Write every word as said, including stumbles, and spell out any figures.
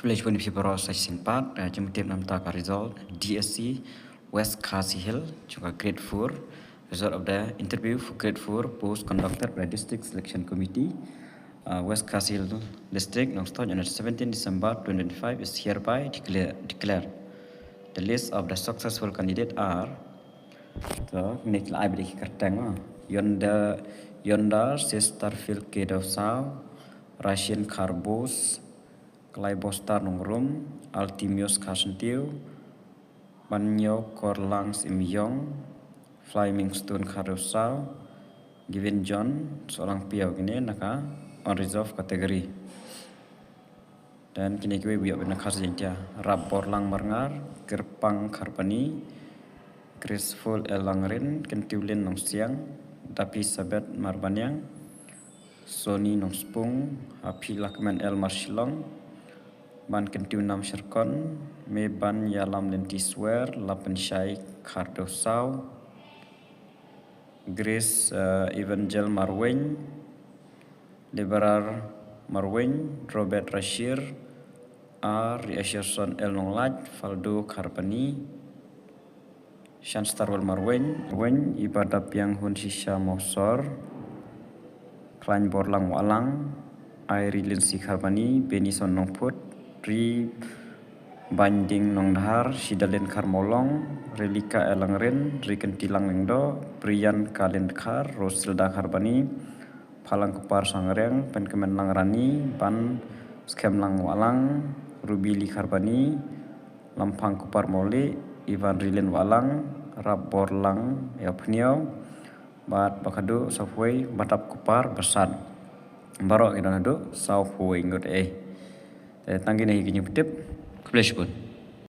Khublei shibun ïa phi baroh sa shisien pat, eh, jingmut tip namar ka result D S C West Khasi Hills jong ka grade four. Result of the interview for grade four post conducted by District Selection Committee, uh, West Khasi Hills District, Nongstoiñ, on the seventeen December twenty twenty-five is hereby declare, declare. The list of the successful candidate are, to, ngi la ai bad ki kyrteng, ah. Yonda, Yonda Chesterfield Kedosaw, Rashin Kharbus, Klaibostar Nongrum, Altimius Kharsyntiew, Banyo Korlang Syiemlieh, Flaming Stone Khardosaw, Given John Sohlangpiew, kine na ka unreserved category. Then kine kiwei ba ïoh beit na ka Khasi Jaiñtia: Rapborlang Marngar, Kyrpang Kharbani, Graceful L Langrin, Kyntiewlin Nongsiang, Dapi Sabet Marbaniang, Sony Nongspung, Happy Lakmen L Marshillong, Ban Kyntiew Namshyrkon, Mebanïalam Lynti Swer, Lapenshai Khardosaw, Grace, eh, Evangel Marwein, Liberar Marwein, Robert Rashir, R Riasherson L Nonglait, Faldo Kharbani, Shanstarwell Marwein, Marwein, Ibadapiang Hunshisha Mawsor, Klainborlang Wahlang, Airi Lindsay Kharbani, Benison Nongput, Ri Bainding Nongdhar, Shidalin Kharmawlong, Relika Elangrin, Rikentilang Lyngdoh, Brian Kalin Khar, Rosilda Kharbani, Phalang Kupar Sangriang, Penkmenlang Rani, Ban Skemlang Wahlang, Rubili Kharbani, Lamphang Kupar Mawlieh, Ivan Rilin Wahlang, Rapborlang Ïawphniaw, bad ba khadduh sawphew wei, Batap Kupar Basan. Baroh ki don haduh sawphew wei ngut eh. Te tang kine hi ki jingpyntip. Khublei shibun.